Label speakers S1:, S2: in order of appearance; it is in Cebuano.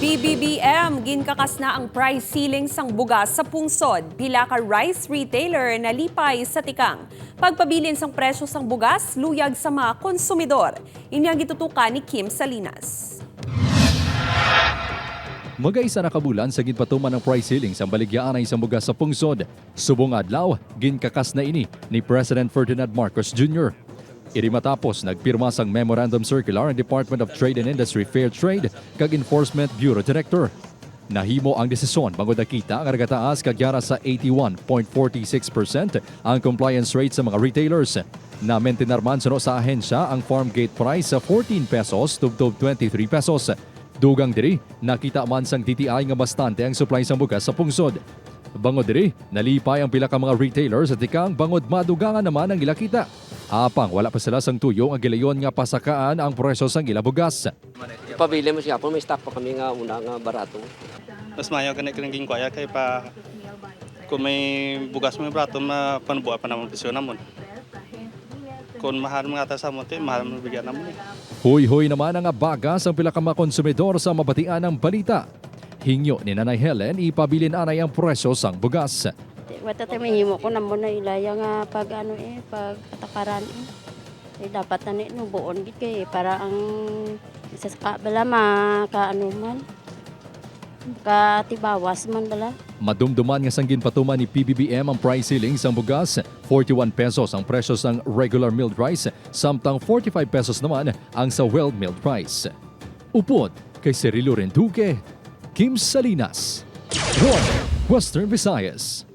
S1: PBBM, ginkakas na ang price ceiling sang bugas sa pungsod. Pila ka rice retailer nalipay sa tikang. Pagpabilin sang presyo sang bugas, luyag sa mga konsumidor. Ini ang gitutukan ni Kim Salinas.
S2: Magaisa na kabulan sa ginpatuman ng price ceiling sa baligyaan ay isang bugas sa pungsod. Subong adlaw, ginkakas na ini ni President Ferdinand Marcos Jr. Iri matapos nagpirma sang Memorandum Circular ang Department of Trade and Industry Fair Trade kag Enforcement Bureau Director. Nahimo ang desisyon bangod nakita nga nagataas kag yara sa 81.46% ang compliance rate sa mga retailers. Na-maintain man suno sa ahensya ang farm gate price sa 14 pesos tubtob 23 pesos. Dugang diri, nakita man sang DTI nga bastante ang supply sang bugas sa pungsod. Bangod diri, nalipay ang pila ka mga retailer sa tikang bangod madugangan naman ang ila kita. Apang wala pa sila sang tuyo nga gilayon nga pasakaan ang presyo sang ila bugas.
S3: Pabili mo siya po, may stock pa kami nga una nga barato.
S4: Mas mayo gani kanang kwaya kay pa kung may bugas may brato mapanubuha pa naman presyo namon. Kung mahal mga ata sa monte, mahal mo bigyan namon eh.
S2: Huy-huy naman ang abaga sang pila ka mga konsumidor sa mabatian ng balita. Hingyo ni Nanay Helen, ipabilin anay ang presyo sang bugas.
S5: Wata tayo mahimo ko namo na ilaya nga pag ano eh, pag patakaran eh. Eh dapat na ni no buon gid kay para ang isa sa bala maka ano man katibawas man bala.
S2: Madumduman nga sang ginpatuman ni PBBM ang price ceiling sang bugas, 41 pesos ang presyo sang regular milled rice, samtang 45 pesos naman ang sa well milled rice. Upod kay Cirilo Renduque, Kim Salinas. One, Western Visayas.